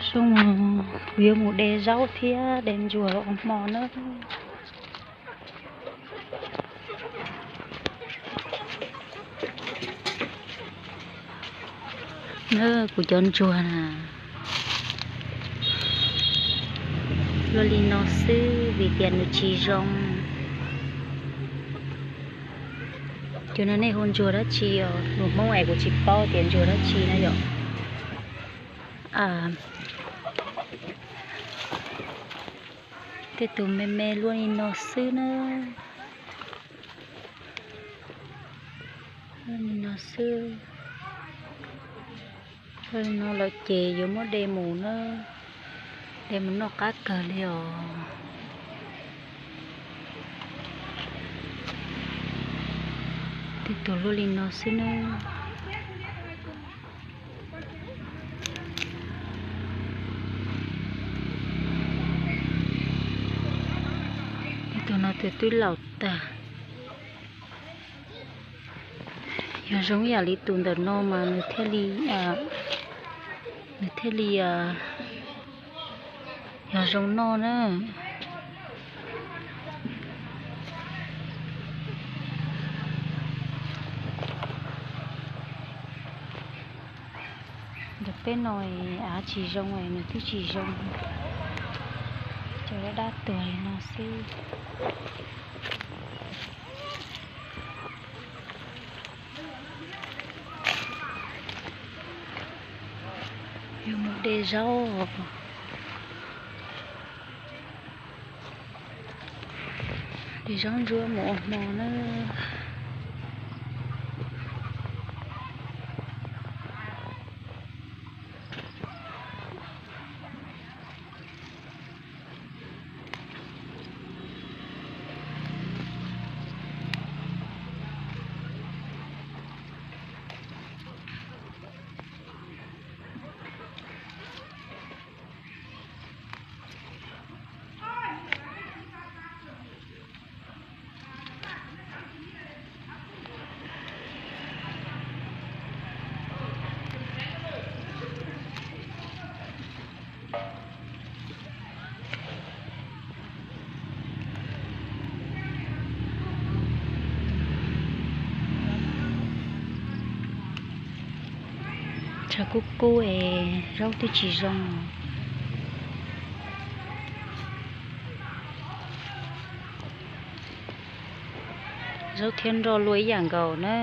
Zoo, kuv yuav mus de zaub thiab de ntsuag los ua hmo na. Na, kuv cov ntsuag na, luaj li no xwb vim tias nws tsis zoo. Cov no nej hu ntsuag dab tsi os? Lus Hmoob es kuv tsis paub tias ntsuag dab tsi na yom. Tej tus me me luaj li no xwb na. Luaj li no xwb. Luaj li no lawm ces yuav muab de mus na. De mus noj qab kawg li os. Tej tus luaj li no xwb na. Tej tus no tus twb laus tag. Yog zoo ib yam li tus ntawm no mas nws thiaj li, nws thiaj li yog zoo noj na. Ntawm peb no av tsis zoo, nws twb tsis zoo, cov dab dab tuag li no xwb. Yuav mus de zaub, de zaub ntsuab mus ua hmo na. Tshav kub kub es zaub twb tsis zoo. Zaub thiab nroj luaj ib yam nkaus na.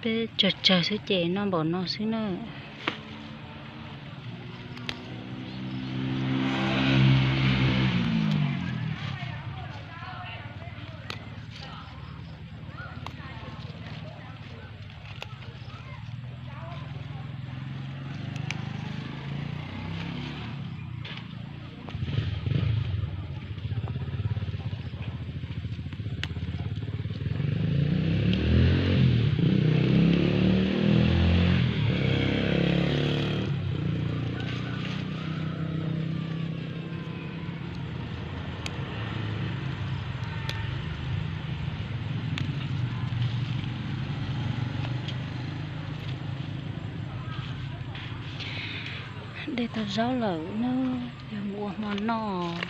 Peb tsawg tsawg xwb ces noj npaum no xwb na. De tau zaub lawm na, yog mus ua hmo noj.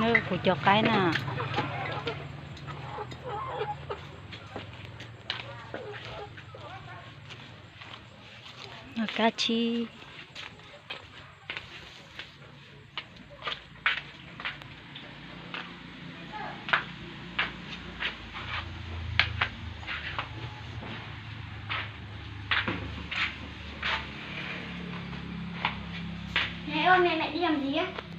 Kuv cov qaib na. Kab tsib. Mẹ ơi, mẹ, mẹ đi làm gì á?